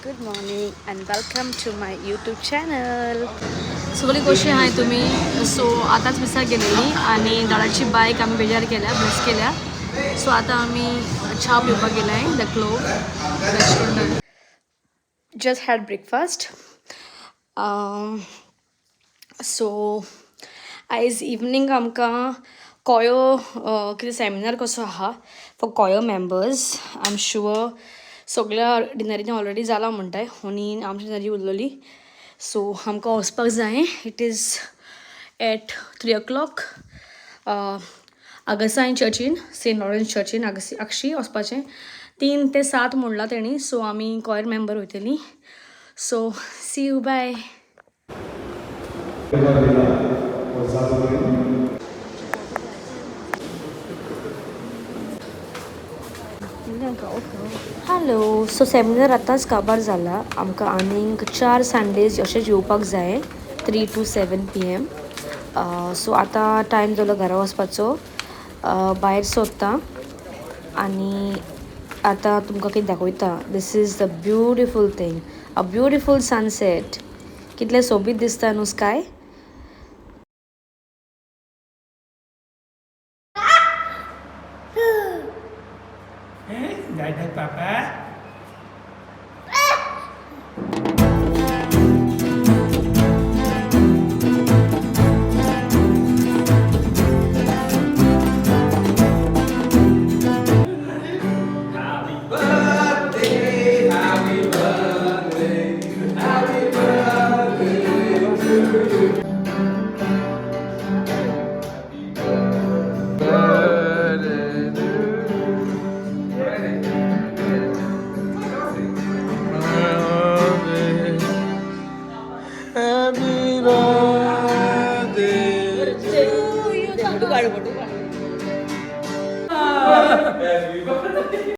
Good morning and welcome to my YouTube channel. सगळी कशी आहाय तुमी. सो आतांच मिसाक गेलेली आनी दादाची बायक आमी बेजार केल्या, ब्लेस केल्या. सो आतां आमी च्या पिवपाक गेलाय the clove रेस्टॉरंटान. Just had breakfast. So आयज इवनींग आमकां कॉयो कितें सेमिनार कसो आहा for choir members. I am sure सगळ्या डिनरीनी ऑलरेडी जाला म्हणटाय, आनी आमची डिनरी उरलेली. सो आमकां वचपाक जाय. It is at 3 o'clock आगसाय चर्चीन, सेंट लॉरन्स चर्चीन, आगसी आगशी वचपाचें. 3 ते 7 म्हणलां तेणी. सो आमी कॉयर मेंबर वयतली. So see you, bye. Hello. So seminar आतांच काबार जाला. आमकां आनीक 4 संडेज अशेंच येवपाक जाय, 3 to 7 PM. So आतां टायम जालो घरा वचपाचो. भायर सोदता आनी आतां तुमकां कितें दाखयता. This is the beautiful thing, a beautiful sunset. कितलें सोबीत दिसता न्हू sky. Dada, papa. Happy birthday.